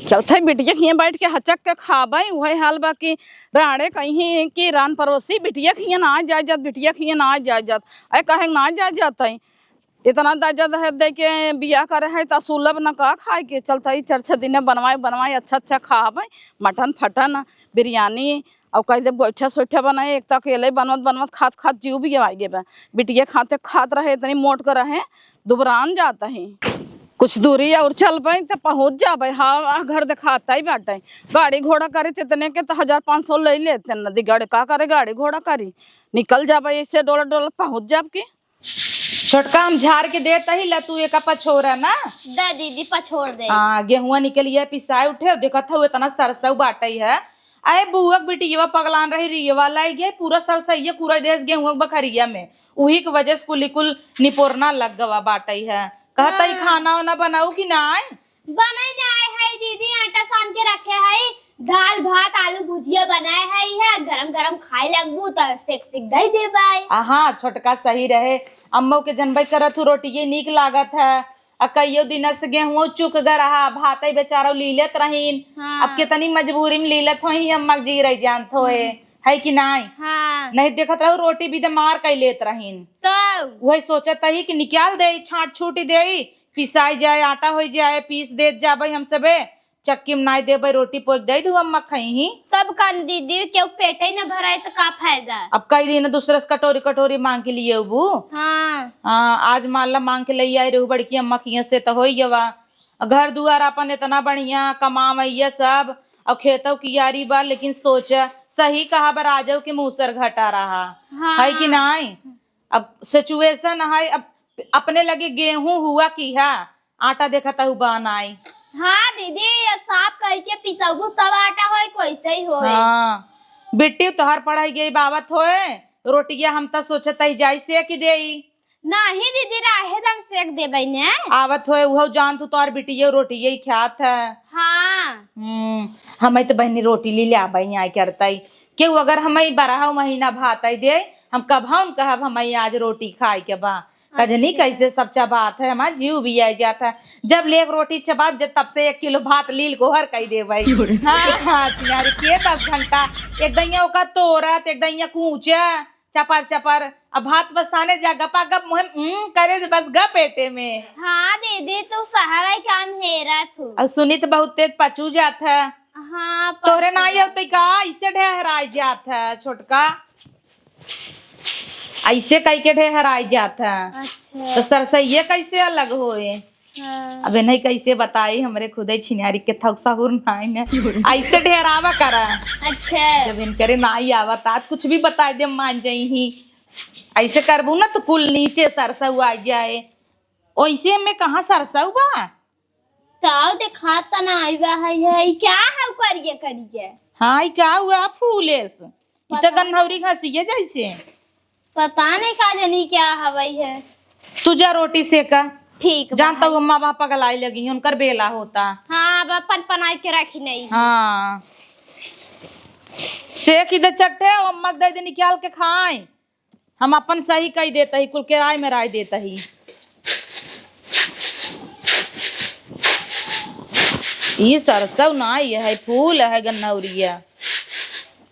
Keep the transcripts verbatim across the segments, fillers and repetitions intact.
चलत है बिटिया के हियाँ बैठ के हचक के खाबै, उहै हाल बा कि राड़े कहीं कि रान परोसी बिटिया के हियाँ ना जाए जात, बिटिया के हियाँ ना जाए जात। अरे कहे ना जाए जात है, इतना दर्जा दहेज दे के बियाह करे है त सुलभ न का खाए के। चलत है चार छह दिने बनवाए बनवाए अच्छा अच्छा खाबै, मटन फटन, बिरयानी, अब कह देब गोइठा सोइठा बनाए। एक त अकेले बनवत बनवत खात खात जीव भी आइ गे बा। बिटिया खाते खात रहे, इतनी मोट के रहे, दुबरान जात ही। कुछ दूरी और चलबै त पहुँच जाबै। हाँ, घर देखात ही बाटै। गाड़ी घोड़ा करी त इतने के त हजार पाँच सौ ले लेते न, दिगड़ का करे गाड़ी घोड़ा करी, निकल जाबै ऐसे डोलत डोलत पहुँच जाब की। छोटका, हम झार के देत ही, ला तू एका पछोरा ना। दे दीदी, पछोर दे। हाँ, गेहुआ निकलिया पिसाए उठे, देखत हऊ इतना सरसऊ बाटै है। अरे बुआ के बिटियवा पगलान रही, रियवा लाई गए, पूरा सरसैया कूड़ा देस गेहुआ के बखरिया में। उही के वजह से कुल कुल निपोरना लग गवा बाटै है। कहत ही हाँ। खाना वाना बनाऊ कि नाय? बनाई ना आए है दीदी, आटा सान के रखे है, दाल भात आलू भुजिया बनाए है, है गरम गरम खाए लगबू त सेक सेक दे देबै। आ हाँ, छोटका सही रहे, अम्मो के जनबै करत हू रोटिये नीक लागत है। आ कइयो दिन से गेहूं चुक ग रहा, भातै बेचारा लीलत रहीन। हाँ। अब कितनी मजबूरी में लीलत होई, अम्मा के जी रही जानत होए, है कि नाय? हाँ। नहीं देखत रहू रोटी भी दे मार कई लेत रहीन। तो वही सोचत ही कि निकाल दे, छांट छूटी दे, पिसाई जाए, आटा होइ जाए, पीस देत जाबै हम सबे, चक्की में नाई देबै, रोटी पोक दे दू अम्मा खइही। तब का न दीदी, केहू पेटे न भराए त का फायदा? अब कई दिन दूसरे से कटोरी कटोरी मांग के लिए अबू। हाँ। हाँ, आज मान ला मांग के ले आई रहू बड़की अम्मा खिया से त होई गवा। घर दुआर अपन इतना बढ़िया कमावैया सब, और खेतों की यारी बा, लेकिन सोच सही कहा बा राजो के मुसर घटा रहा। हाँ। है कि नाई? अब सिचुएशन है, अब अपने लगे गेहूं हुआ की है, आटा देखत हऊ बा नाई। हाँ दीदी, अब साफ कई के पिसबू तब आटा होई, कैसे ही होई। हाँ, बेटी तोहार पढ़ाई गई बावत होए, रोटिया हम त सोचत ही जाई सेक देई। नाही दीदी, राहे दम सेक देबै ने। आवत होए उहो जान तू तोहार बिटिये रोटिये खात है। हाँ। हम्म, हमें तो बहनी रोटी ले ले आबै आए करतई। केहू अगर हमें बारह महीना भात आई दे, हम कब हम कहब हमें आज रोटी खाए के बा। कजनी अच्छा। कैसे सब चबात है, हमार जीव भी आ जात है। जब ले एक रोटी चबाब, जब तब से एक किलो भात लील गोहर कई देबै। हाँ, हाँ, छिनारी के दस घंटा, एक दैया ओका तोरत, एक दैया कूचे, चपर चपर। अब भात बसाने जा, गपा गप मुहे, हम्म, करे जे बस ग पेटे में। हाँ दीदी, तू सहरा काम हेरा तू। और सुनित बहुत तेज पचू जात है। हाँ, तोहरे ना पचू ये होते का, इससे ढेहराई जात है छोटका। ऐसे कई के ढेहराई जात है। अच्छा। तो सरसैये कैसे अलग होए? हाँ। अब इन्हें कैसे बताई, हमरे खुदे छिनारी के थौक सहूर नाई ने। ऐसे ढेरावा करा। अच्छा। जब इनकरे नाई आवत, आज कुछ भी बताई दे, मान जाई ही। ऐसे करबू ना तो कुल नीचे सरसऊ आ जाए। ओइसे में कहाँ सरसऊ बा? ताव देखात त ना आइबा है, है, ई क्या है करिए करिए? हाँ, ई का हुआ फूलेस? ई त पता गन्हौरी घसिए जैसे। पता नहीं का जानी क्या हवई है। तू जा रोटी सेका। ठीक बा जानता है। हूँ, अम्मा वहाँ पगलाई लगी हैं, उनकर बेला होता। हाँ, अब अपन पनाई के रखी नहीं। हाँ। सेक इधर चट्टे, अम्मा के दे दे निकाल के खाए। हम अपन सही कई देत ही, कुल किराए में राय देत ही। ई सरसों ना, ये है फूल है गन्नौरिया,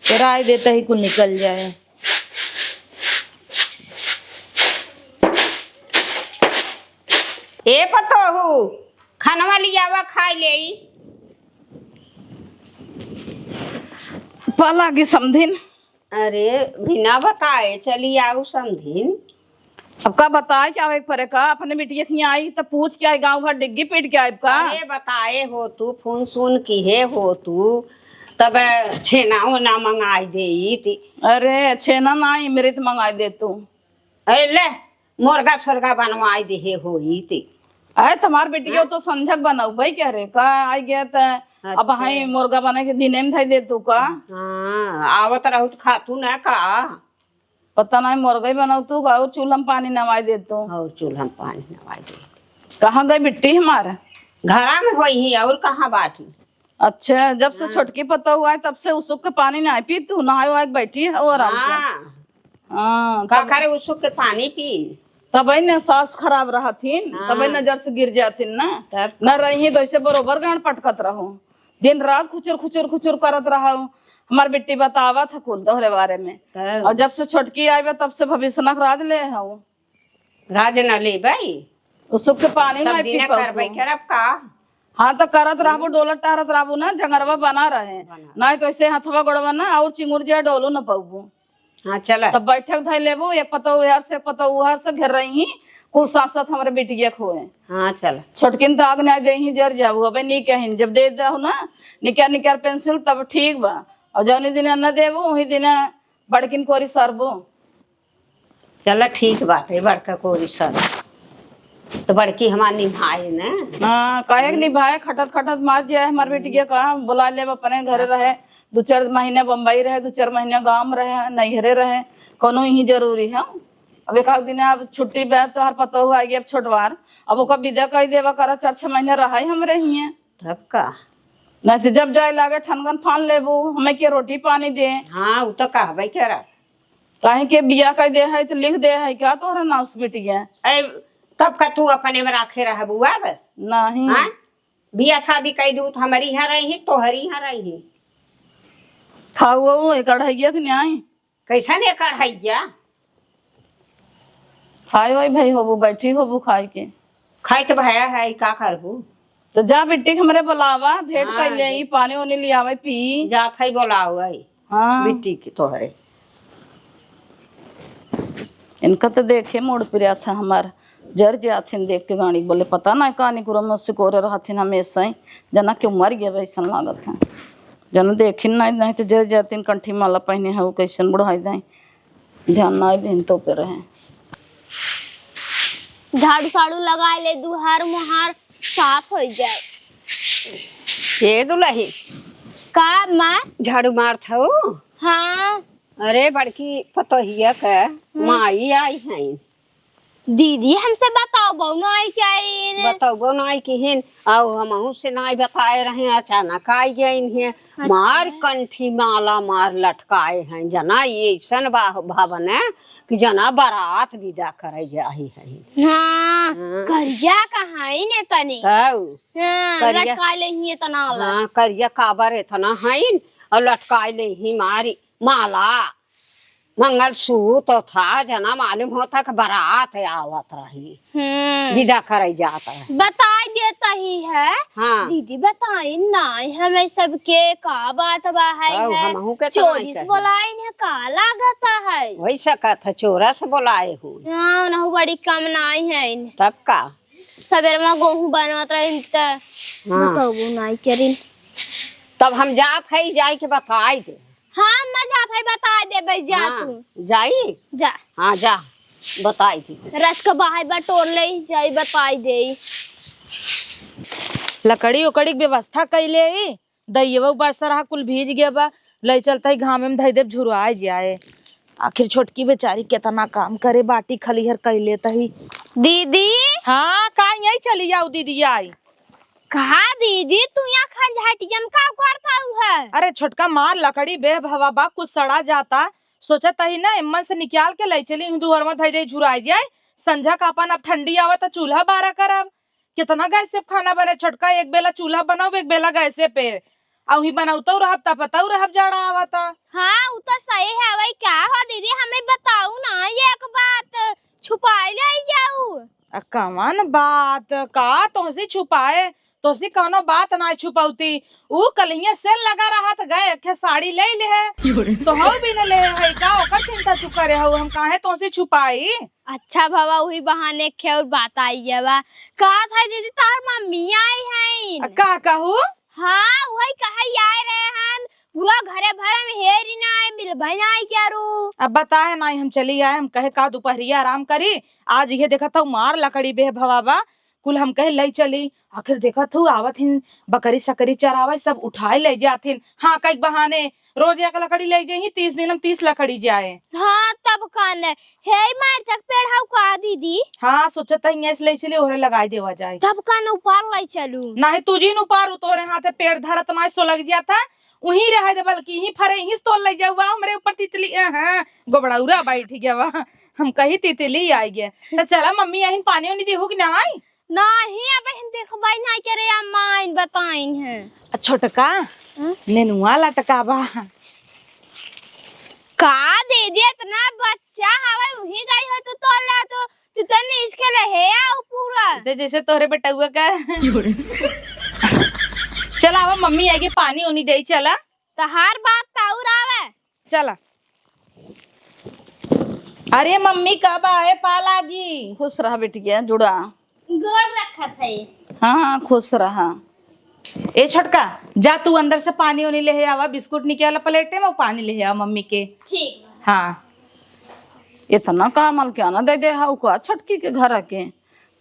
किराए देत ही कुल निकल जाए। ए पतोहू, खनवा लियावा खाई लेई। पा लागी समधिन। अरे, बिना बताए चली आऊ समधिन। अब का बताए, क्या एक परे का, अपने बिटिया के यहाँ आई त पूछ के आई, गाँव भर डिग्गी पीट के आइब का? अरे, बताए हो तू, फोन सुन किहे हो तू, तब छेना ओना मंगाई देइत। अरे, छेना नाई, अमृत मंगाई दे तू। अरे ले, मुर्गा सोरगा बनवाई देहे होइत। अरे, तुम्हार बेटियो हाँ? तो संझक बनौबे करे का, आई गया त अब अच्छा। हाई मुर्गा बने के दिने में धई दे तू का? हाँ, आवत रहू त खातू ना का? पता नहीं, मुर्गा ही बनौतू का, और चूल्हा में पानी नवाई दे तू। और चूल्हा में पानी नवाई दे। कहाँ गई बिट्टी हमार? घरा में होई ही, और कहाँ बाटी? अच्छा, जब से हाँ। छोटकी पतोहू आए, तब से उसुक के पानी नहीं पी तू, नहाए वहाए के बैठी है और आराम से। हाँ। हाँ, का तब करे उसुक के पानी पी? तबे न सास खराब रहथिन, हाँ। तबे नजर से गिर जाथिन ना। तब न का? रही तो ऐसे बरोबर गांड पटकत रहो। दिन रात खुचुर खुचुर खुचुर करत रहउ। हमार बिट्टी बतावत है कुल तोहरे बारे में। तब? और जब से छोटकी आइबे तब से भविष्य नक राज ले हउ। राज न लेबे? उ सुख के पानी सब ना पी दिने पाऊ करबे तू। करब का? हाँ, तो करत रहबू, डोलत टहरत रहबू ना, जंगरवा बना रहे। बना। नहीं तो ऐसे हथवा गोड़वा ना और चिंगुर जिया डोलू न पाऊबू। हाँ, चला। तब बैठक धइ लेबू, एक पतौ उहर से, एक पतौ उहर से घेर रही, कुल साथ साथ हमरे बिटिया के होए। हाँ, चला। छोटकिन तो आग नहीं दे ही, जर जाऊ। अबे नहीं कहिन, जब दे दहु ना निकर निकर पेंसिल, तब ठीक बा। और जौनी दिन न देबू, वही दिन बड़किन कोरी सरबू। चला, ठीक बाटे, बड़का कोरी सर। तो बड़की हमार निभाए न। हाँ, काहे के निभाए, खटत खटत मार जाए। हमार बिटिया का बुला लेब अपने घरे रहे, दो चार महीने बम्बई रहे, दो चार महीने गाँव में रहे, नैहरे रहे, कौनो यही जरूरी है। अब एक आध दिन अब छुट्टी बा, तोहर पतोहू आइगे, अब छोटवार, अब ओकर विदा कइ देबा करा, चार छह महीने रहे हमरे हियाँ। तब का? नहीं तो जब जाए लागे ठनगन फान लेबू, हमें के रोटी पानी दे। हाँ, उ तो कहबे करा। काहे के बियाह कइ दे है तो लिख दे है का तोहरा नाम से बिटिया? ए, तब का तू अपने में राखे रहबू अब? नहीं। हाँ? बियाह शादी कइ दू तो हमारी यहाँ रही, तोहरी यहाँ रही। खाऊ वो एक अढ़ैया के न्याय। कैसन एक अढ़ैया? खाए वाई भाई होबू, बैठी होबू खाए के। खाए तो भया है, का करबू? तो जा बिट्टी के हमरे बुलावा, भेंट हाँ, कर ले, जा। ई पानी ओनी ले आवे, पी। जात है, बुलाओ, आई। हाँ। बिट्टी के तोहरे। इनका तो देखे मूड पिरात है हमार, जर जाथिन देख के गाड़ी बोले, पता नहीं का निकुरा में सिकोरे रहथिन हमेशा ही, जना क्यों मर गया वैसन लागत है। जना देखिन नहीं, नहीं तो जर जाथिन, कंठी माला पहने है, वो कैसन बुढ़ाई दें, ध्यान नहीं देन तो पे रहे। झाड़ू साड़ू लगा ले, दुहार मुहार साफ हो जाए। ये दुलही। का माँ? झाड़ू मारत हऊ? हाँ। अरे, बड़की पतोहिया के हम्म। माई आई हैं। दीदी, हमसे बताओ, बहु ना आई क्या रे? बताओ, बहु ना आई किहिन, आओ, हमहू से ना बताए रहे, अचानक आई गइन हैं। अच्छा। मार कंठी माला मार लटकाए हैं, जना ये ऐसन बा-, भवन है कि जना बारात विदा करे जाही है। हाँ, हाँ। करिया कहाँ है ने तनी? तऊ। हाँ, करिया। लटकाए ले ही इतना ला। हाँ, करिया काबर इतना है और लटकाए ले ही मारी माला, मंगलसूत्र था, जना मालूम होता कि बारात आवत रही, हम्म। विदा करे जात रही। बताई देता ही है। हाँ। दीदी बताइन ना, हमें सबके का बात बा है, आओ, है। हमहू के तो चोरी नहीं से कही। बोलाइन है, का लागत है? वही सकत है, चोरा से बोलाए हो। हाँ, उनहु बड़ी कम नाई है। तब का? सबेर में गोहूँ बनवत रही त हाँ। बताओ नाई करिन। तब हम जात है, जाए के बताई दे। हाँ, अम्मा जात है, बताई देबे, जा हाँ, तू। जाई? जा। हाँ, जा, बताई दी। रस के बाहर बटोर ले, जाई बताई दे। लकड़ी उकड़ी के व्यवस्था कइले ही, दइयवा ऊपर से रहा, कुल भीज गया बा, लई चलता ही घामे में धई देब, झुराए जाए। आखिर छोटकी बेचारी केतना काम करे, बाटी खलिहर कइले तही। दीदी। हाँ, का यही चली आऊ दीदी आई। का दीदी, तू यहाँ खंझाटिया में का करत हऊ है? अरे छोटका मार लकड़ी बेह भवा बा, कुछ सड़ा जाता, सोचत ही ना, एम्मन से निकाल के लई चली, दुअरवा धई दे, झुराई जाए। संझा का अपन अब ठंडी आवत, चूल्हा बारा करब। कितना गैस से खाना बने छोटका, एक बेला चूल्हा बनाओ, एक बेला गैसे पे। अउही बनौतौ रहब, तपतौ रहब, जाड़ा आवता। हाँ, उ तो सही है। वही का हो दीदी, हमें बताऊ ना एक बात, छुपाई ले जाऊ। आ, कवन बात? का तोहसे छुपाए? तोहसे कौनो बात ना छुपौती। ऊ कलिये सेल लगा रहा त गए, एक ठे साड़ी ले ले है। तो हऊ भी न ले है का? ओकर चिंता तू करे हऊ, हम काहे तोहसे छुपाई? अच्छा बाबा, वही बहाने खेर बात आई गया बा। का था दीदी, तार मम्मी आई हैं। आ, का कहू? हाँ, वही कहे आए रहे हम, पूरा घरे भर में हेरी ना आए, मिलबे ना आए क्या रू? अब बताए ना, हम चली आए, हम कहे का दोपहरिया आराम करी, आज ये देखत हऊ मार लकड़ी बेह भवा बा, कुल हम कहे लई चली, आखिर देखत हऊ आवत हिन बकरी सकरी चरावे, सब उठाए ले जात हिन। हाँ, कई बहाने रोज एक लकड़ी ले जाई, तीस दिन हम तीस लकड़ी जाए। हाँ, तब का न, हे मार चक पेड़ हऊ का दीदी? हाँ, सोचत हई यहीं से ले चली, ओहरे लगाई देवा जाए। तब का न उपार ले चलू? नाही, तू जी न उपार, तोरे हाथे पेड़ धरत नाही सो लग जाता, वहीं रहे दे, बल्कि यहीं फरे, यहीं से तोड़ ले जाऊ, हमरे ऊपर तितली, हाँ, गोबड़ौरा बैठ गया बा। हम कही तितली आई गया। तो चला मम्मी, यहीं पानी उनी दीहू कि नाही? नाही, अब हम देखबाई नाही करे, अम्मा आइन बताइन है। आ, छोटका, हम्म? नेनुआ लटका बा। का दीदी, इतना बच्चा हवे, उही गई हो तू तोड़ ले, तू, तू तो नीच के ले हे आओ पूरा। ते जैसे तोहरे बेटउआ का। चला, आवा, मम्मी आएगी, पानी उनी दे, चला। तहार बात ताउर आवे। चला। अरे मम्मी, कब आए पा लागी? खुश रहा बेटिया, जुड़ा। गोड़ रखत है। हाँ, हाँ, खुश रहा। ए छोटका, जा तू अंदर से पानी उनी ले आवा, बिस्कुट निकाला प्लेटे में, पानी ले आवा मम्मी के। ठीक बा। हाँ। इतना का मलकियाना दे दे हाउ का छोटकी के घर के?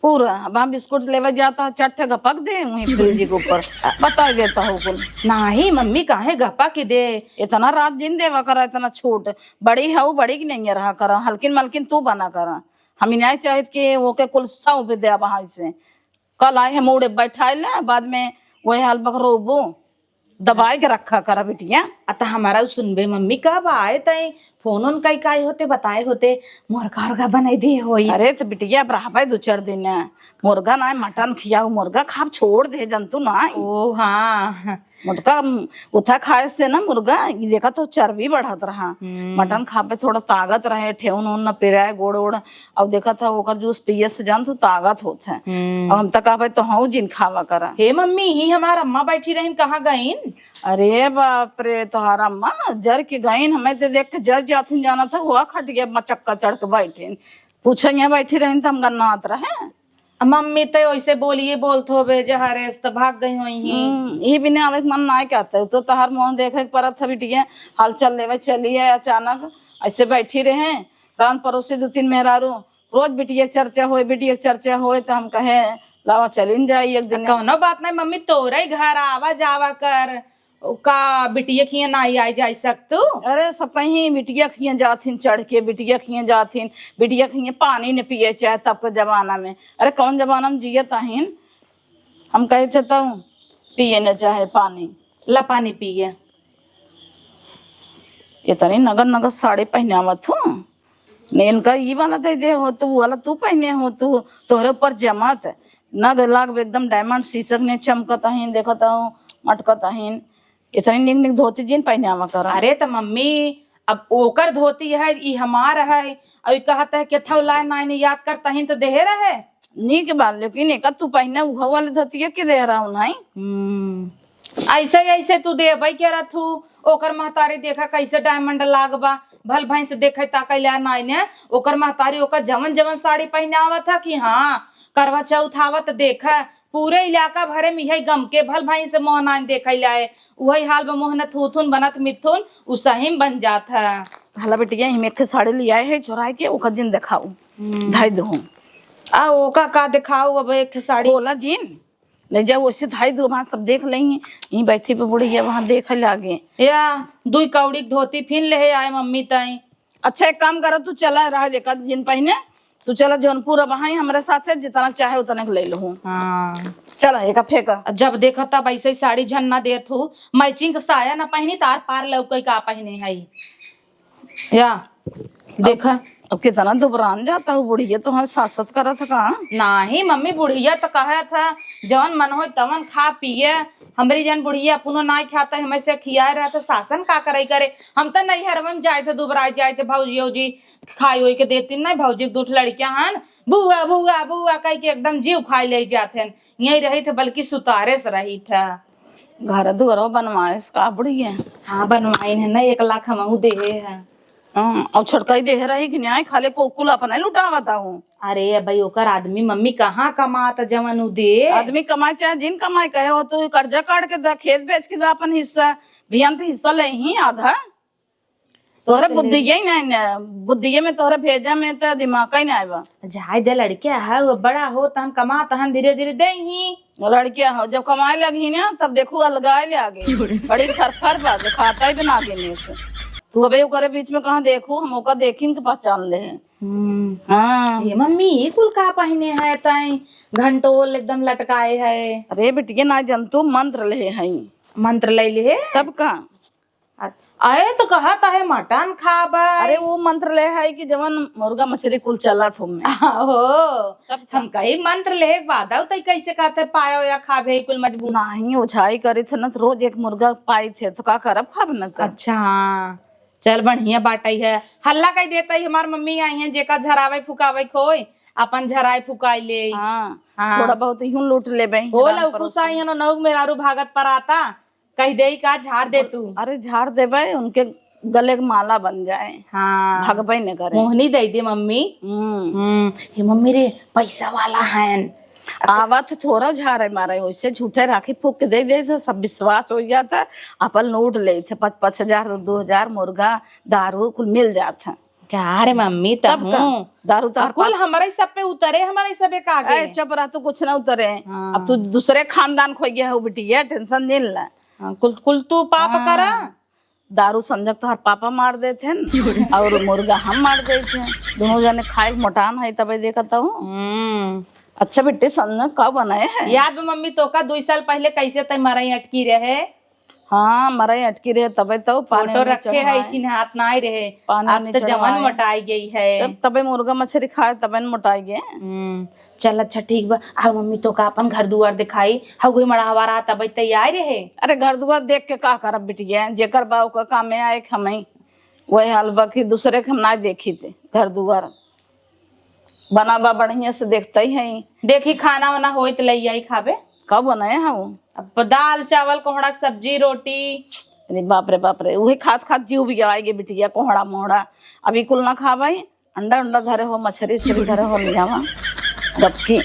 पूरा, अब हम बिस्कुट लेवे जाता, चार ठे गपक दे वहीं फ्रिज के ऊपर। बता देता हो कुल। नाही मम्मी, काहे गपा के दे? इतना रात जिन देवा करा, इतना छोट। बड़ी हऊ, बड़ी के नहीं रहा करा, हल्किन मलकिन तू बना करा। हम नहीं चाहित कि ओके कुल सौंप दे अब हाथ से। कल आए हम उड़े बैठाए ले, बाद में वही हाल बकरोबू। दबाए के रखा करा बिटिया। आ त हमारा उ सुनबे मम्मी, कब आए तई फोन उन कई काई होते बताए होते, मुर्गा उर्गा बनाई दिए होई। अरे त बिटिया, अब रहबे दो चार दिन, मुर्गा ना, मटन खियाऊ, मुर्गा खाब छोड़ दे जनतू ना। ओ हाँ। मोटका उथा खाए से ना मुर्गा, ई देखा तो चर्बी बढ़त रहा। हम्म। मटन खाबे थोड़ा ताकत रहे, ठेहुन उन न पिराए, गोड़ ओड़। अब देखा था ओकर जूस पिए से जान तू ताकत होत है। हम्म। अब हम त कहबे तो हऊ जिन खावा करा। हे मम्मी, ही हमार अम्मा बैठी रहिन, कहाँ गईन? अरे बाप रे, तोहार अम्मा जर के गईन, हमें ते देख के जर जाथिन, जाना था, हुआ खटिया मचक्का चढ़ के बैठिन। पूछे यहाँ बैठी रहिन त हम गन्नात रहे। आ मम्मी त ओइसे बोलिए बोलत होबे, जहरे से त भाग गई होई ही। हम्म, ई बिना आवे के मन नाय कहते, तो तोहार मुँह देखे के परत है बिटिया, हाल चल लेवे चलिए अचानक, ऐसे बैठी रहे, रान पड़ोसी दो तीन मेहरारू, रोज बिटिया के चर्चा होए, बिटिया के चर्चा होए, त हम कहे, लावा चलिन जाई एक दिन। कौनो बात नहीं मम्मी, तोरे घर आवा जावा कर, का बिटिया खिया नाई आई जाई सकतू? अरे, सब कहीं बिटिया खिया जाथिन चढ़ के, बिटिया खिया जाथिन, बिटिया खिया पानी न पिए चाहे तब के जमाना में। अरे, कौन जमाना में जियत आहिन? हम कहे थे तब पिए न चाहे पानी। ला पानी पिए। इतनी नगर नगर साड़ी पहनावत हो, ने इनका ई वाला दे दे हो, तू वाला तू पहने हो, तू तोहरे ऊपर जमत नग लाग एकदम डायमंड शीशक ने चमकत अहिन, देखत हो, मटकत अहिन। इतनी निक निक धोती जिन पहनावा कर। अरे त मम्मी, अब ओकर धोती है, ई हमार है, और ई कहत है केथौ लाए नाई ने याद करत अहिन त देहे रहे। नीक बात, लेकिन एक तू पहने उह वाले धोतिया के दे रहा हूँ नहीं। हम्म। ऐसे, ऐसे तू देबे के रथू, ओकर महतारी देखा कैसे डायमंड लाग बा, भल भैंस देखे ताकै ला नाई ने, ओकर महतारी ओकर जवन जवन साड़ी पहनावत है कि हाँ, करवा चौथ आवत देखा, पूरे इलाका भरे में यही गम के भल भैंस मोह नाई देखे लाए, उही हाल बा मोह न थूथुन बनत मिथुन, उ सही में बन जात है। भला बिटिया, हम एक ठे साड़ी ले आए है चुराए के, ओकर जिन देखाऊ, हम्म। धाई दहूँ। आ, ओका का देखाऊ अब एक ठे साड़ी? खोला जिन। ले जाओ, ओसे धाई दो, वहाँ सब देख लेंगे। यहीं बैठी पे बुढ़िया, वहाँ देख लागे। या, दुई कौड़ी के धोती फिन लेहे आए मम्मी ताई। अच्छा, एक काम करा, तू चला, रह देखा जिन पहने, तू चला जौनपुर अब वहाँ हमरे साथे, जितना चाहे उतने के ले लहू। हाँ। चला, एका फेंका। जब देखा तब ऐसे ही साड़ी झन ना देत हो, मैचिंग के साया ना पहनी, तार पार लौके का पहने है। या, देखा। अब, अब कितना दुबरान जाता हो बुढ़िया, तो हाँ सासत करत है का? नाही मम्मी, बुढ़िया तो कहा था, जवन मन होय तवन खा पिए। हमरी जन बुढ़िया अपनो नाई खाता, हमें से खियाए रहा था, सासन का करे करे। हम तो नैहर में जाए थे, दुबराए जाए थे, भौजी औजी खाई ओई के देती नहीं, भौजी के दू ठे लड़कियां हन, बुआ, बुआ, बुआ कह के एकदम जीव खाई ले जात हन। यहीं रही थे, बल्कि सुतारे से रही था। घर दुआरो बनवाइस का बुढ़िया? हाँ, बनवाइन है ना, एक लाख हमहू देहे है। हाँ, और छोटकाई देहे रही कि न्याय खाले को कुल अपना ही लुटावत हूँ। अरे, अब भाई ओकर आदमी मम्मी कहाँ कमात जवन उ दे? आदमी कमाए चाहे जिन कमाए, कहे हो तू कर्जा काट के दा, खेत बेच के दा अपन हिस्सा, बिहान त हिस्सा ले ही आधा। तोहरे तो ले बुद्धिये ही नहीं ने, बुद्धिये में तोहरे भेजा में तो दिमाग ही नहीं बा। जाए दे, लड़किया है, वो बड़ा हो तहन कमा तहन धीरे धीरे दे ही। लड़किया हो, जब कमाए लगी ना, तब देखू अलगाए ले आगे। बड़ी छरफर बा, दिखाता ही बना देने से। तू अबे ओकरे बीच में कहाँ देखू, हम ओकर देखिन के पहचान ले हैं। हम्म। हाँ। ये मम्मी, ये कुल का पहने है ताई? घंटोल एकदम लटकाए है। अरे बिटिया, ना जंतु मंत्र ले हैं। मंत्र ले ले है? तब का? आ, अरे तो कहत है मटन खाबे। अरे वो मंत्र ले है कि जवन मुर्गा मछरी कुल चलत हो में। ओहो, तब का? हम कही मंत्र ले के बाद आओ तई कैसे कहते पायो या खाबे कुल मजबूर। नहीं, ओझाई करी थे ना तो रोज एक मुर्गा पाई थे तो का करब खाब ना तो। अच्छा हाँ, चल बढ़िया बाटई है। हल्ला कई देता ही हमार मम्मी आई हैं जेका झरावे फुकावे खोई अपन झराए फुकाई ले। हाँ, हाँ। थोड़ा बहुत यूं लूट लेबे। हो लौकुस आई हैं नौग मेहरारू भागत पर आता। कह देई का झाड़ दे तू। अरे झाड़ देबे, उनके गले के माला बन जाए। हाँ। भगबे न करे। मोहनी दे दे मम्मी। हम्म। हम्म। हे मम्मी रे, पैसा वाला है। आवत थोड़ा झाड़े मारे, वैसे झूठे राखी फूक के दे दे थे, सब विश्वास हो जाता। अपन लूट ले थे, पाँच पाँच हजार, दो हजार, मुर्गा, दारू कुल मिल जाता। का रे मम्मी, तब तब का? हूँ। दारू तो और कुल हमारे सब पे उतरे, हमारे सब एक आगे। ए, चुप रह, तू कुछ ना उतरे। हाँ। अब तू दूसरे खानदान खोई गया हो बिटिया, tension नहीं ले। हाँ, कुल, कुल तू पाप हाँ। करा। दारू संजक तोहर पापा मार देत हैं और मुर्गा हम मार देत हैं। दोनों जने खाए के मोटान है, तबे देखत हूँ। हम्म। अच्छा बिट्टी, संजक का बनाए है? याद बा मम्मी, तोका दुई साल पहिले कैसे तई मरई अटकी रहे? हाँ, मरई अटकी रहे, तबे तो पानी फोटो उनी रखे है, चढ़वाए। चिन्हात नाई रहे। पानी अब उनी तो जवन चढ़वाए। मोटाई गई है। तब, तबे मुर्गा मछरी खाए, तबे न मोटाई गए। हम्म। चल अच्छा ठीक बा, आओ मम्मी तोका अपन घर दुआर दिखाई, हउए मड़ावा रहा तब तैयार रहे। अरे घर दुआर देख के का करब बिटिया, जेकर बा ओकर कामे आए के हमई। वही हाल बा कि दूसरे के हम ना देखी थे घर दुआर। बना बा बढ़िया से देखते ही हैं। देखी खाना वाना होई त लई आई खाबे। का बनाए हऊ? अब दाल चावल कोहड़ा के सब्जी रोटी। अरे बाप रे बाप रे, उहे खात खात जीव भी आएगे बिटिया, कोहड़ा मोहड़ा। अभी कुल ना खाबे, अंडा उंडा धरे हो, मछरी उछरी धरे हो, लियावा। गपकी।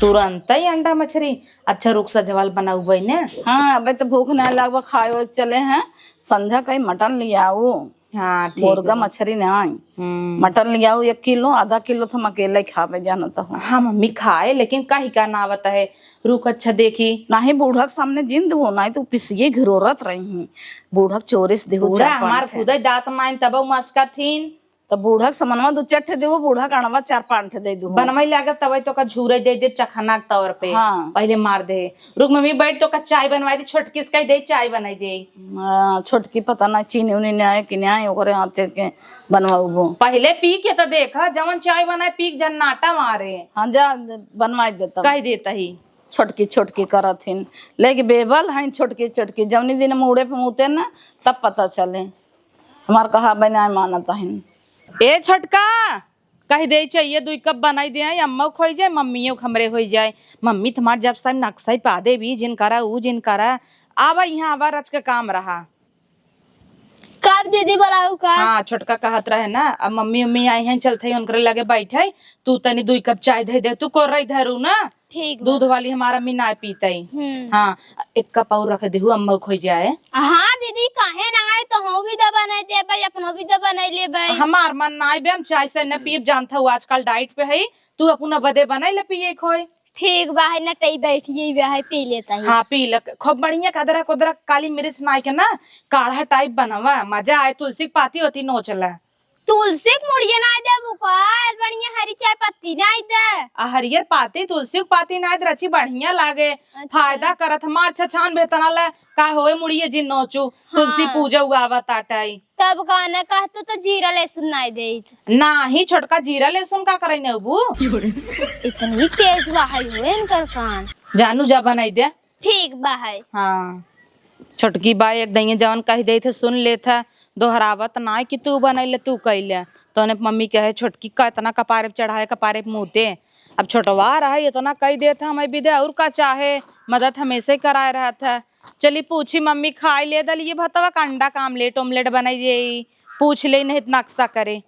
तुरंत ही अंडा मछरी। अच्छा, रुक, सजवाल बनाउबे ने। हाँ, अबे तो भूख नहीं लागबा, खाए वाए चले हैं। संझा कहीं मटन लियाऊ। हाँ, ठीक मुर्गा बा। मछरी नहीं। हम्म। मटन लियाऊ एक किलो, आधा किलो तो हम अकेले ही खाबे, जानत हो। हाँ, मम्मी खाए, लेकिन काहे का ना आवत है। रुक, अच्छा देखी। नहीं, बूढ़ा के सामने जिन देहू, नहीं तो पिसिए घिरोरत रही। बूढ़ा के चोरी से देहू बूढ़ा चार पाँच हमार ठे। खुदे दांत नाइन तब मस्का थीन। त बूढ़ा के समनवा दू चार ठे देबू, बूढ़ा के अणवा चार पाँच ठे दे दू। बनवाई लागत तब तो का झूरे दे दे चखना के तौर पे। हाँ। पहिले मार दे। रुक मम्मी बैठ, तो का चाय बनवाई दे, छोटकी से कही दे चाय बनाई दे। हाँ, छोटकी पता ना चीनी उनी नहीं आए कि नहीं आए, ओकरे हाथे के बनवाऊबो। पहिले पी के तो देखा, जवन चाय बनाए पी के जन्नाटा मारे। हाँ, जा बनवाई देता। कह देता ही। छोटकी छोटकी करत हिन, लेके बेबल हईन छोटकी छोटकी। जवनी दिन मूड़े पे मूते ना, तब पता चले। हमार कहा बनाए मानत हईन। ए छोटका, कह दे चाहिए दुई कप बनाई दे, अम्मा खोई जाए, मम्मियों के हमरे होई जाए। मम्मी तुम्हार जब सब नक्शा ही पा देबी, जिन करा ऊ जिन करा। आवा यहाँ आवा, रच के काम रहा। कब दीदी बोलाऊ का? हाँ, छोटका कहत रहे ना, अब मम्मी उम्मी आई हैं, चलत ही उनकरे लगे बैठे, तू तनी दुई कप चाय दे दे, तू कोर्रई धरू ना। ठीक बा। दूध वाली हमार अम्मी नाय पीतई। हम्म। हाँ, एक कप और रख देहू, अम्मा खोई जाए। हाँ दीदी, काहे ना आए, तो हम भी तो बनाई देबे, अपनो भी तो बनाई लेबे। हमार मन नाय बे, हम चाय से न पीब, जानत हऊ आजकल diet पे है, तू अपना बदे बनाई ले पिए खोए। ठीक बा, है नटई बैठिए बा, है पी लेता है। हाँ, पी ल, खूब बढ़िया का अदरक उदरक काली मिर्च नाय के ना, काढ़ा type बनवा, मजा आए, तुलसी के पाती होती नोच ला। तुलसी के मुड़िया नाय देबू का? बढ़िया हरी चाय पत्ती नाय दे। आ हरियर पाती, तुलसी के पाती नाय दे, रची बढ़िया लागे, अच्छा। फायदा करत। हमार अच्छा छान भेतना ला, का होए मुड़िए जी नोचू, तुलसी हाँ। पूजा उगावत आटाई। तब का ना कहतू तो जीरा लहसुन नाय देत। नाही, छोटका जीरा लहसुन का करे नेबू? इतनी तेज बा है हो इनकर कान। जानू जा बनाई दे। ठीक बा है। हाँ, छोटकी बा एक दइये जवन कह देत है सुन लेत है, दोहरावत नाय कि तू बनैले तू कैले। तोने मम्मी कहे छोटकी का इतना कपारे पे चढ़ाए कपारे पे मुँहते। अब छोटवा रहे इतना कह देत है हमें विदे और का चाहे, मदद हमेशा ही कराए रहत है। चली पूछी मम्मी खाए ले दलिए भतवा का अंडा का आमलेट ओमलेट बनाई दे, पूछ ले नहीं इतना नक्शा करे।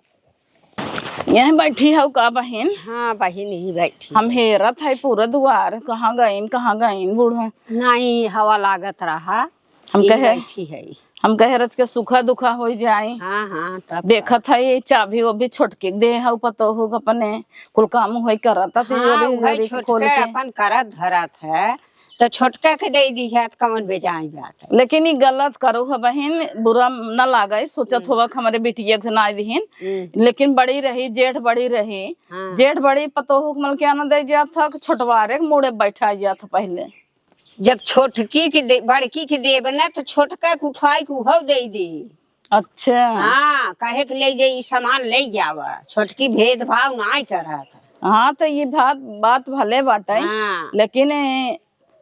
यहीं बैठी हऊ का बहिन? हाँ बहिन, यहीं बैठी हम है। हेरत है पूरा दुआर, कहाँ गइन, कहाँ गइन बूढ़ा? नहीं, हवा लागत रहा, हम यहीं कहे, बैठी है। हम कहे रच के सुखा दुखा हो जाए। हाँ, हाँ, तब देखत है ये चाभी वो भी छोटकी दे है पतोहू के अपने कुल काम होई करत है, हाँ, वही वही घड़ी के खोल छोटका के। अपन करत धरत है। तो छोटका के दे दी है, तो कौन बेजाई बात है? लेकिन ई गलत करो है बहिन, बुरा न लागे, सोचत हम्म। होबा कि हमरे बिटिया के ना दिहिन, हम्म। लेकिन बड़ी रही, जेठ बड़ी रही, हाँ। जेठ बड़ी पतोहू के मलकिया न दे जात था, कि छोटवारे के मुड़े बैठा जात था पहिले। जब छोटकी के दे, बड़की के देब ना, तो छोटका के उठाई के उहव दे दी। अच्छा। हाँ, कहे के ले जाई, ई सामान ले जावा, छोटकी भेदभाव नाई करत। हाँ, तो ये बात, बात भले बाटे, हाँ। लेकिन ए,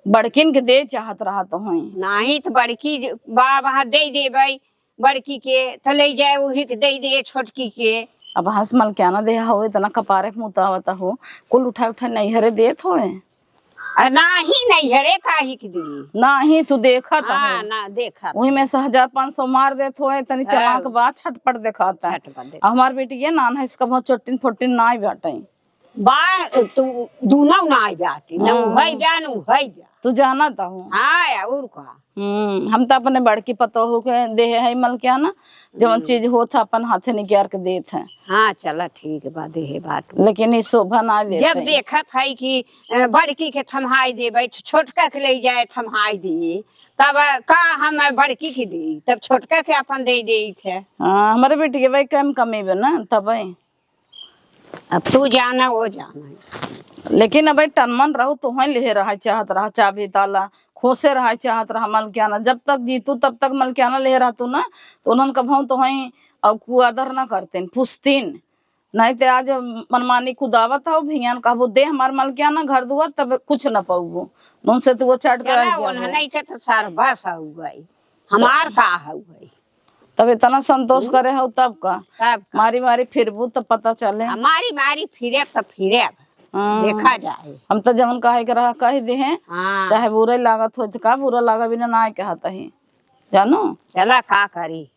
बड़किन के दे चाहत रहत होई। नाहीं तो बड़की ज-, बा, वहाँ दे देबै बड़की के, तो ले जाए वही के दे दे छोटकी के। अब हंस मलकियाना दे हो, इतना कपारे पे मुतावत हो, कुल उठा उठा नैहरे देत होए। आ, नाही, नैहरे काहे के दी? नाही, तू देखत हाँ, हो। ना, देखत वही में से हजार पाँच सौ मार देत होए, तनी हाँ। चलाक बा, छटपट देखाता। छटपट देखाता। आ हमार बेटी ये नान है, इसका बहुत चोटिन फोटिन नाई बाटे। बा, तू दूनो नाई बाटे, न हाँ। उहई बा, न उहई बा। तू जानत हो। हाँ, और का? हम्म, हम तो अपने बड़की पतोहू के देहे है मलकियाना, जवन हम्म। चीज होत है अपन हाथे निकाल के देत है। हाँ, चला ठीक बा, देहे बाटू। लेकिन ई शोभा ना देत जब है। देखत है कि, अ, बड़की के थम्हाई देबै, छ-, छोटका के ले जाए थम्हाई दी, तब, अ, का हम बड़की के दी, तब छोटका के अपन दे देत है। हाँ, हमारे बेटी के भाई कम कमी बा ना, तबै। अब तू जाना, वो जाना। लेकिन अबे टनमन रहू, तोहई लिहे रहा चाहत रहा, चाभी ताला खोसे रहा चाहत रहा मलकियाना। जब तक जीतू तब तक मलकियाना लिहे रहतू ना, तो उन्हन कभऊ तोहई अउ कुआदर ना करतीन, पूछतीन। नहीं ते आज मनमानी कुदावत हो, भियान कहबू, "दे हमार मलकियाना घर दुआर," तब कुछ न पउबू। नून से तू वो चाट के रह चला, जाबू। उन्हन के तो सरबस हउ गई, हमार का हउ गई? तब इतना संतोष हम्म। करे हउ तब का? तब का? मारी मारी फिरबू तब पता चले। आ, मारी मारी फिरे तब फिरे। हाँ। देखा जाए। हम तो जवन कहे के रहा कह दे हैं, हाँ। चाहे बुरे लागत हो तो का, बुरा लागा बिना ना कहत ही, जानू? चला का करी,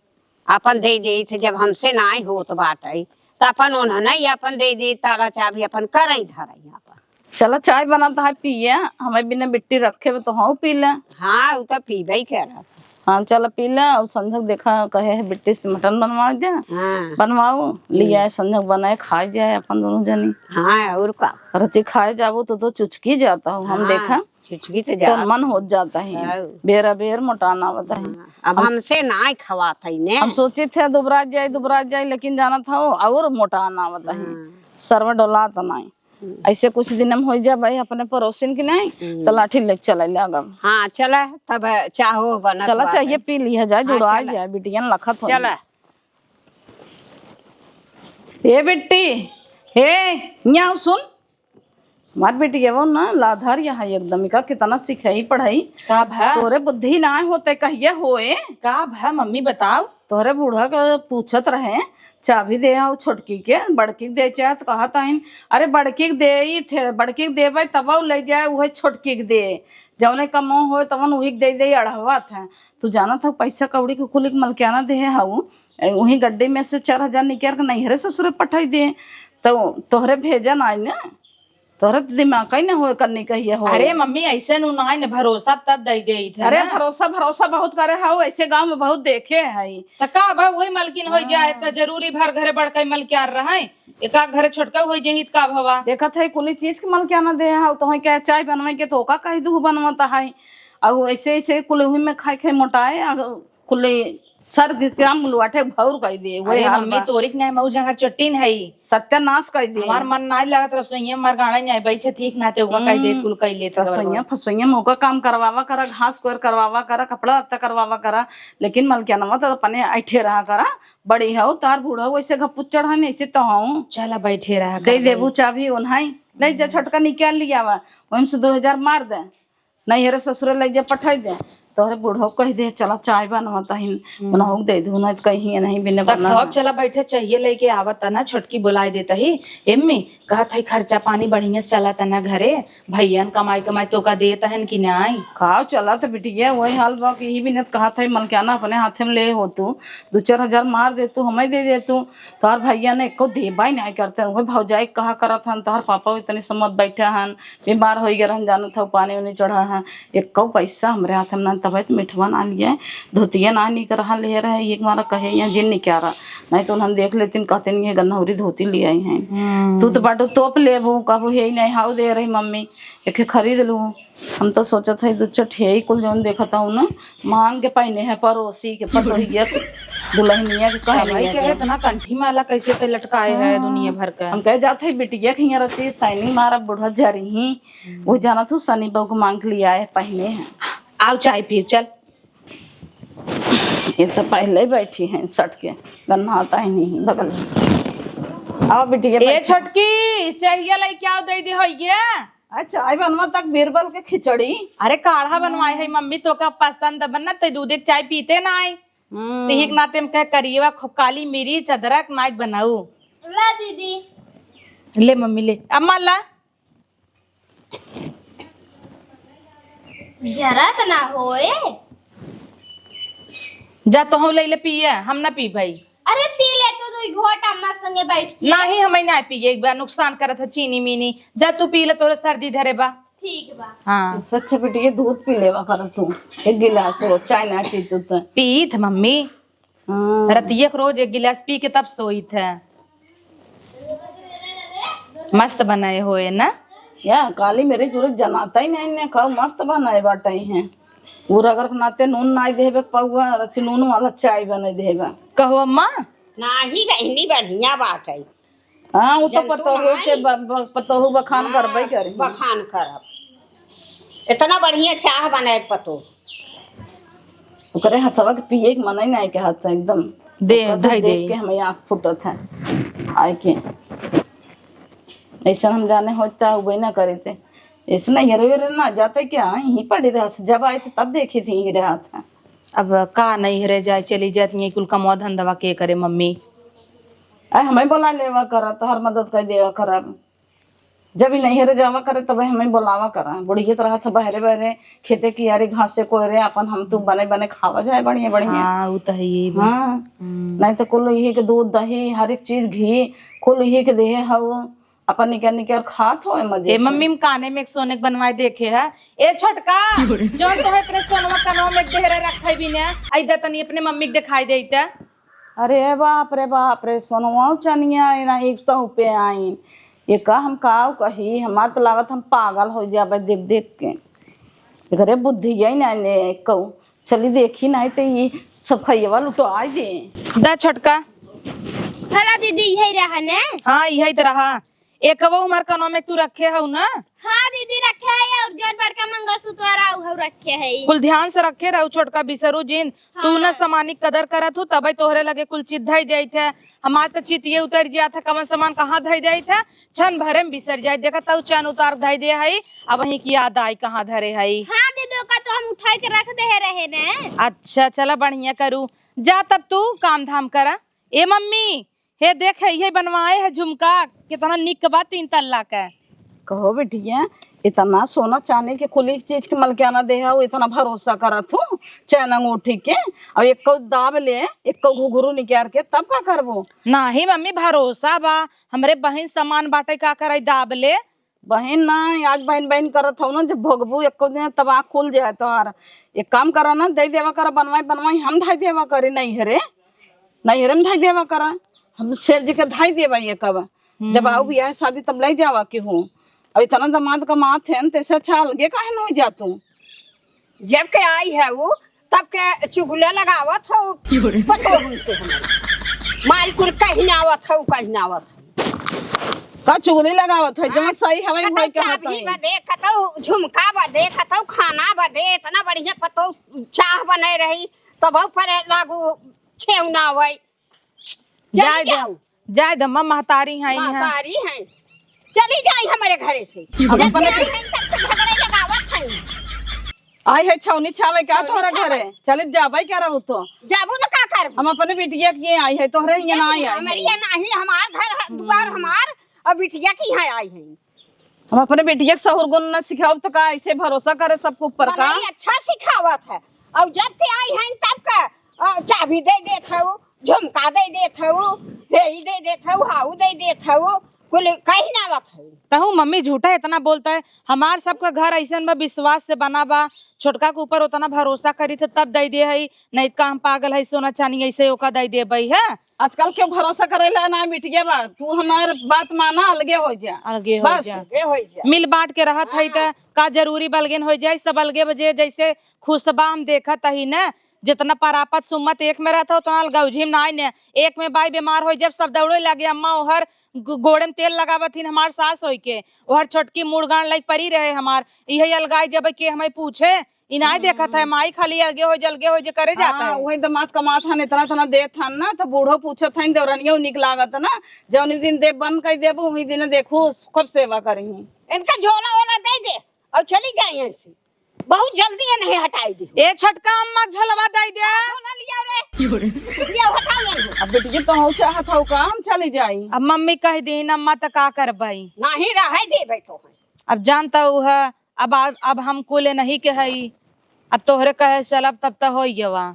अपन दे दे थे, जब हमसे ना होत बाटे तो अपन उन्हन ही अपन दे दे, ताला चाबी अपन करई धरई अपन। चला, चाय बनत है, पिए। हमें बिना बिट्टी रखे बा, तो हम पी ले। हाँ, उ तो पीबे ही करब। हाँ, चला, पी ले। और संझक देखा, कहे है बिट्टी से मटन बनवा दे। हाँ। बनवाओ, ले हम्म। आए, संझक बनाए, खाए जाए अपन दोनों जनी। हाँ, और का? रची खाए जाबो तो, तो चुचकी जाता हो, हम हाँ, देखा। चुचकी तो तो जात। मन होत जाता है। हाँ। बेरा बेर मोटाना आवता है। हाँ, अब हम हमसे ना खवात है ने। हम सोचे थे दुबरा जाए, दुबरा जाए, लेकिन जानत हो और मोटाना आवता है। हाँ। सरवा डोलात नहीं। हम्म। ऐसे कुछ दिन हम हो जा भाई अपने पड़ोसिन की नहीं, हम्म। तो लाठी लेके चले लागब। हाँ, चला, तब चाहो बनत चला, बाटे। चाहिए पी लिया जाए, हाँ, जुड़ा चला। जाए, बिटियन लखत हो। चला। ए बिट्टी, ए, न्याव सुन। हमार बिटिया वो ना लाधार यहाँ एकदम, इका कितना सिखाई पढ़ाई। का भा? तोरे बुद्धि ना होते कहिए होए। का भा मम्मी बताओ? तोहरे बूढ़ा के पूछत रहे, चाबी दे आओ छोटकी के, बड़की के दे चाहे तो कहत आइन, "अरे बड़की के दे ही थे, बड़की के देबे तब ले जाए, उहे छोटकी के दे, जौने कमो होए तवन उही के दे दे, अढ़ावत है।" तू जानत हो पैसा कौड़ी के कुल के मलकियाना देहे हऊ, ए, उही गड्डी में से चार हजार निकाल के नैहरे ससुरे पठाई दे, तो तोहरे भेजा ना आई ना। तोहरे तो दिमाग ही ना होए, कन्नी कहिए हो। अरे मम्मी, ऐसे नु नाई न, भरोसा तब दई देई थे अरे ना। भरोसा, भरोसा बहुत करे हऊ, ऐसे गाँव में बहुत देखे है। त का भा वही मलकिन होई जाए, हाँ। त जरूरी भर घरे बड़का मलकियार रहे, एका घरे छोटका होई जाई त का भवा? देखत है कुली चीज के मलकियाना दे हऊ, तो होई के चाय बनवाई के तो ओका कही दू बनवत है, और ऐसे ऐसे कुल वही में खाए खाए मोटाए, और कुल सर्ग के मुलवाटे भौर कई दे, वही अरे हाल मम्मी, बा। तोरी के नाय मऊ जंगर चट्टीन है। सत्यानाश कई दे। हमार मन नाय लागत रसोइया में, हमार गाड़ा नाय बैठे ठीक ना ते ओका कई दे, हम्म। कुल कई लेत रसोइया, फसोइया में ओका काम करवावा करा, घास कोर करवावा करा, कपड़ा लत्ता करवावा करा, लेकिन मलकियानवा तो अपने ऐठे रहा करा, बड़ी हऊ, तार बूढ़ा हऊ, ऐसे घपुच चढ़ा नहीं, ऐसे तो हऊ। चला बैठे रहा दे कर देबू भाई। चाबी ओन्हाई, ले जा हम्म। छोटका निकाल लियावा, ओहिम से दो हजार मार दे। नैहरे ससुरे लइ जा पठाई दे। तोहरे बूढ़ऊ कहि दे, "चला चाय बनवा तहिन, हम्म। उनहू के दे दू, नहीं तो कहीं नहीं बिना तब बना सब है।" चला बैठे चाहिए लेके आवत तना, छोटकी बुलाए देता ही। "एम्मी," कहत है, "खर्चा पानी बढ़िया से चला तना घरे, भैया न कमाई कमाई तोका देत हन कि नाई?" खाओ चला तो बिटिया, वही हाल बा कि ई बिनत कहत है, मलकियाना अपने हाथे में ले हो तू, दू चार हजार मार दे तू, हमें दे दे तू। तोहर भैया ने एको देबा ही नहीं करते, वही भौजाई कहा करत हन, तोहर पापा इतनी समझ बैठे हन, बीमार होइ गए रहन, जानत हऊ, पानी उनी चढ़ा है, एक्को पैसा हमरे हाथ में ना, तबे तो मिठवा ना लिए, धोतिया ना निक रहा ले रहे, एक मारा कहे, "यहाँ जिन निकारा, नहीं तो उन्हन देख लेतिन, कहतिन, ये गन्हौरी धोती ले आई हैं।" हम्म। तू तो बाटू तोप लेबू, कहबू, "हे ही नहीं, हाउ दे रही मम्मी, एक खरीद लू।" हम तो सोचत है, दू चार ठे ही कुल जौन देखत हूँ ना, मांग के पहने हैं, पड़ोसी के, पतोहिया के, दुल्हनिया के, कहनिया भाई कहे के। इतना कंठी माला कैसे ते लटकाए है हाँ। दुनिया भर का? हम कहे जात है बिटिया के हियाँ रची, सैनी मारा बूढ़ा जरी ही, वो जानत हूँ, सनी बहू को मांग के लिया है, पहने हैं। आओ चाय पी, चल। ये तो पहले ही बैठी हैं सट के, गन्ना आता ही नहीं बगल में। आओ बिटिया, ए बैठो। छोटकी, चाहिए लाई क्या दे दे होइए? अच्छा, आई बनवा तक बीरबल के खिचड़ी। अरे काढ़ा बनवाए है मम्मी, तो का पसंद बनना, ते दूध एक चाय पीते ना आई। हम्म। तिही के नाते हम कह करिएवा खूब काली मिर्च अदरक नाइक बनाऊ। ला दीदी। ले मम्मी ले, अम्मा ला। जरा त ना होए। जा तोहू ले ले पिए, हम ना पी भाई। अरे पी ले तू दुई घोट अम्मा के संगे बैठ के। नाही, हम ना पिए, एक बार नुकसान करत है चीनी मीनी। जा तू पी ले, तोरे सर्दी धरे बा। ठीक बा। हाँ। सच बिटिया, दूध पी लेवा कर तू, एक गिलास हो, चाय ना पी तू तो। पीत मम्मी। हाँ। रतिया के रोज एक गिलास पी के तब सोइत है। मस्त बनाए होए ना? या काली मिर्च उर्च जनाता ही नहीं ने, खाओ मस्त बनाए बाटे हैं। उ रगड़ के नाते नून नाई देबे के पौआ, रच नून वाला चाय बने देबे। कहो अम्मा। नाही बहिनी, बढ़िया बात है। हाँ, उ तो जनतू पतोहू नाही। के ब-, ब-, पतोहू बखान हाँ, करबे करी। बखान करब। इतना बढ़िया चाह बनाए पतोह। ओकरे हथवा के पिए के मनई नाई के हाथ एकदम। दे, ओकर तो धई देख दे। के हमें आँख फूटत है। आए के। ऐसा हम जाने होता उबे ना करे थे। ऐसे नहीं हेरे वेरे ना जाते क्या? यहीं पड़ी रहत। जब आए थे तब देखी थी यहीं रहत है। अब का नहीं हेरे जाए, चली जात, यहीं कुल कमवा धंधवा के करे मम्मी? आए हमें बोला लेवा करा, तोहर मदद कर देवा करा। जब ही नैहरे जावा करे, तब हमें बोलावा करा। बुढ़िया तो रहत है बहरे बहरे, खेते कियारी घासे कोयरे, अपन हम तू बने बने खावा जाए बढ़िया बढ़िया। हाँ, उ तो है ही बा। हाँ। हम्म। नहीं तो कुल यही के दूध, दही, हर एक चीज, घी, कुल यही के देहे हऊ, अपन निकर निकर खात हो मजे ए से। मम्मी, हम काने में एक सोने के बनवाए देखे है। ए छोटका, जौन तोहे अपने सोनवा कनवा में देहरे रखे भी ने, आई दे तनी अपने मम्मी के दिखाई देते। अरे बाप रे बाप रे, सोनवा चनिया एना एक सौ पे आइन। ये का हम काव कही, हमार तो लागत हम पागल हो जाबे देख देख के। एकरे बुद्धि यही ना ने कऊ। चली देखी नहीं तो ये सब खैयवा लुटाई दे। दा छोटका। हेलो दीदी, यही रहा ने? हाँ, यही तो रहा। एक वो हमार कनवा में तू रखे हऊ ना? हाँ दीदी, रखे है, और जौन बड़का मंगलसूत्र आऊ हऊ रखे है। कुल ध्यान से रखे रहू छोटका, बिसरू जिन। तू ना हाँ। सामान की कदर करत हू, तबे तोहरे लगे कुल चीज धई देइत है। हमार तो चित ये उतर जात है, कवन सामान कहाँ धई देइत है, क्षण भरे में बिसर जाइत। देखा तऊ चैन उतार धई दे है, अब वहीं की याद आई कहाँ धरे है। हाँ दीदी, ओका तो हम उठाई के रख दे रहे ने। अच्छा, चला बढ़िया करू, जा तब तू काम धाम करा। ए मम्मी, हे देख, हे, इहे बनवाए है झुमका, कितना निक बा, तीन तल्ला के। कहो बिटिया, इतना सोना चांदी के कुल एक चीज के मलकियाना देहे हो, इतना भरोसा करत हो, चैन अंगूठी के, और एको दाब ले, एको घुघरू निकाल के, तब का करबो? नाही मम्मी, भरोसा बा, हमरे बहिन समान बाटे, का कराई दाब ले। बहिन ना, आज बहिन बहिन करत हऊ ना, जब भोगबू एको दिन तब आँख खुल जाए तोहार। एक काम करा ना, दे देवा करा, बनवाई बनवाई हम धाई देवा करी नैहरे, नैहरे में धाई देवा करा, हम सेठ जी के धाई देवा ये कब। जब हम्म। आऊ बियाह शादी तब ले जावा के हो। अब इतना दामाद कमात है न, तैसे अच्छा अलगे काहे न हो जा तू? जब के आई है वो, तब के चुगले लगावत हो, क्यों रे? पतोहन से हमारी। मारी कुल कहीं ना आवत हो, कहीं ना आवत हो। का चुगली लगावत है? जहाँ अरे, सही हवे, कतौ वही कहत चाभी है। बदे, कतौ झुमका बदे, कतौ खाना बदे, इतना बढ़िया पतोह चाह बने रही, तब पर लागू छेव ना आवे। चली जाए दे, जाओ। जाए दे, अम्मा, महतारी हैं, हैं। महतारी हैं। चली जाई हमरे घरे से। हम जब अपने आई हैं, तब तो झगड़े लगावत हैं। आई है छौनी छावे का छौनी तोहरा छावे। घरे? चलित जाबै का रहू तो? जाबू न का करबू? हम अपने बिटिया के आई है, तोहरे हियाँ ना आई है। हमरे हियाँ नाही, हमार घर है, हम्म। दुआर हमार, और बिटिया के हियाँ आई है। हम अपने बिटिया के सहूर गुण न सिखाउब तो का ऐसे भरोसा करे सबके ऊपर का? मनई अच्छा सिखावत है, और जब ते आई हैं तब का, अ, चाभी दे देत हऊ, झुमका दे देत हऊ, हेई दे देत हऊ, हाऊ दे देत हऊ, कुल कहीं ना आवत हऊ। तहू मम्मी झूठा इतना बोलता है, हमार सबका घर ऐसन बा, विश्वास से बना बा, छोटका के ऊपर उतना भरोसा करी थे तब दे दे हई, नहीं का हम पागल है सोना चानी ऐसे ओका दे देबई है। आजकल क्यों भरोसा करेला ना बिटिया बा, तू हमार बात माना, अलगे हो जा। अलगे हो बस। जा। अलगे हो जा। मिल बांट के रहत हई हाँ। त का जरूरी बा अलगेन हो जाए, सब अलगे बजे जैसे खुश बा हम देखत हई न, जितना परापत सुमत एक में रहत है, उतना अलगौझी में नाई ने। एक में बाई बीमार होई, जब सब दौड़े लगे, "अम्मा, ओहर गो-, गोड़े में तेल लगावत हिन हमार सास होई के, ओहर छोटकी मुड़गान लाइक परी रहे हमार, इहे अलगाई जब के हमें पूछे, ई नाई देखत है, हम्म। माई खाली अलगे होइ जे, अलगे होइ जे करे जात हाँ, है। वही दामाद कमात हन, इतना, इतना देत हन ना, तो बूढ़ो पूछत हन, देवरनियो निक लागत ना, जौनी दिन देब बंद कर देबू, वही दिन देखू, खूब सेवा करी। इनका झोला वोला दे दे और चली जाए यहाँ से। बहुत जल्दी ये नहीं हटाई दी। ए छोटका अम्मा झोलवा दे दे। हाँ, झोला लिया रे। लिया, हटाओ यहाँ से। अब बेटी तो हूँ चाहत हूँ का हम चली जाई। अब मम्मी कह दी न अम्मा तो का करबई। नहीं रहे देबे तो है। अब जानता हूँ है, अब आ-, अब हम कुल नहीं के हई। अब तोहरे कहे चलब तब तो होई गवा।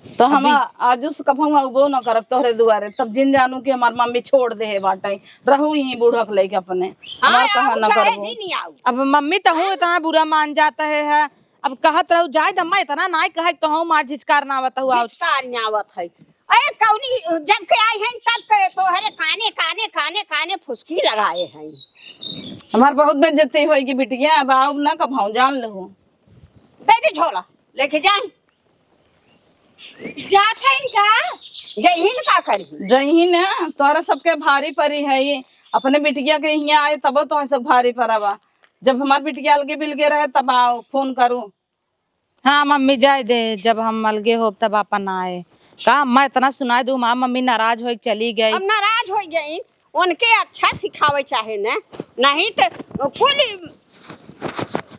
तो हम अभी आ-, आजू से कभू अउबो न करब तोहरे दुआरे। तब जिन जानू कि हमार मम्मी छोड़ दे है बाटे। रहू यहीं बूढ़ा के लेके अपने। हाँ, हमार कहा आओ न चाहे करबो। जिन आओ। अब मम्मी तो हूँ इतना बुरा मान जाता है, है। अब कहत रहू जाए दम्मा इतना नाई कहे तो हूँ मार झिझकार ना आवत हूँ। झिझकार ना आवत है। अरे कौनी जब के आई हैं तब के तोहरे काने, काने, काने, काने फुसकी लगाए हैं। हमार बहुत बेइज्जती होई कि बिटिया अब आओ ना कभू जान लहू। दे दे झोला, लेके जाए। जात है इनका? जइहिन का करी? जइहिन ना, तोहरा सबके भारी परी है ये। अपने बिटिया के यहाँ आए तबो तो सब भारी परा बा। जब हमार बिटिया अलगे बिलगे रहे तब आओ, फोन करू। हाँ मम्मी जाए दे, जब हम अलगे होब तब अपन आए। का अम्मा इतना सुनाए दू, हमार मम्मी नाराज होई चली गई। अब नाराज होई गई, उनके अच्छा सिखावे चाहे न, नहीं तो कुल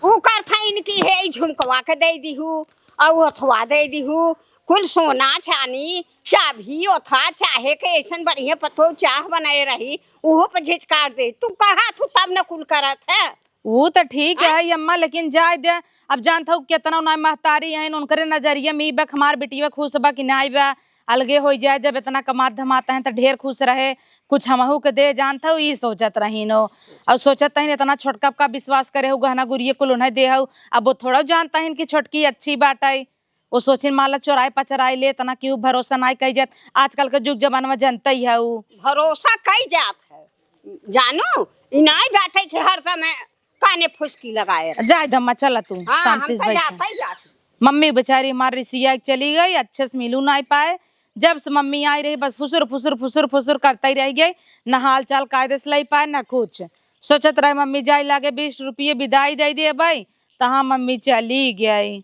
ऊ करथइन कि हे झुमकवा के दे दिहू, और ओथवा दे दिहू, कुल सोना चानी, चाभी ओथा, चाहे के ऐसन बढ़िया पतोह चाह बनाए रही, उहो पर झिझकार दे। तू कहा तू तब न कुल करत है। ऊ त ठीक आय? है अम्मा, लेकिन जाए दे। अब जानत हऊ केतना उनाई महतारी हईन, उनकरे नजरिया में ई बा कि हमार बिटिया खुश बा कि नाई बा। अलगे होइ जाए, जब इतना कमात धमात हैं त ढेर खुश रहे, कुछ हमहू के दे, जानत हऊ, ई सोचत रहीन हो। और सोचत हईन इतना छोटका का विश्वास करे हऊ, गहना गुरिये कुल उन्हें दे हऊ। अब वो थोड़ा जानत हईन कि छोटकी अच्छी बाटे। वो सोचिन माला चोराई पचराई ले, इतना केहू भरोसा नाई कई जात। आजकल के जुग जमाना में जनते ही हऊ। भरोसा कई जात है, जानू, ई नाई बाटे कि हर समय काने फुसकी लगाए रहे। जाए दम्मा, चला तू, हाँ, शांति हम से तो बैठा। जाते ही जाते। मम्मी बेचारी हमार रिसिया के चली गई, अच्छे से मिलू नाई पाए। जब से मम्मी आई रही, बस फुसुर, फुसुर, फुसुर, फुसुर करते ही रह गई, न हाल चाल कायदे से लई पाए, न कुछ। सोचत रहे मम्मी जाए लागे बीस रुपये विदाई दे दे भाई, तहाँ मम्मी चली गई।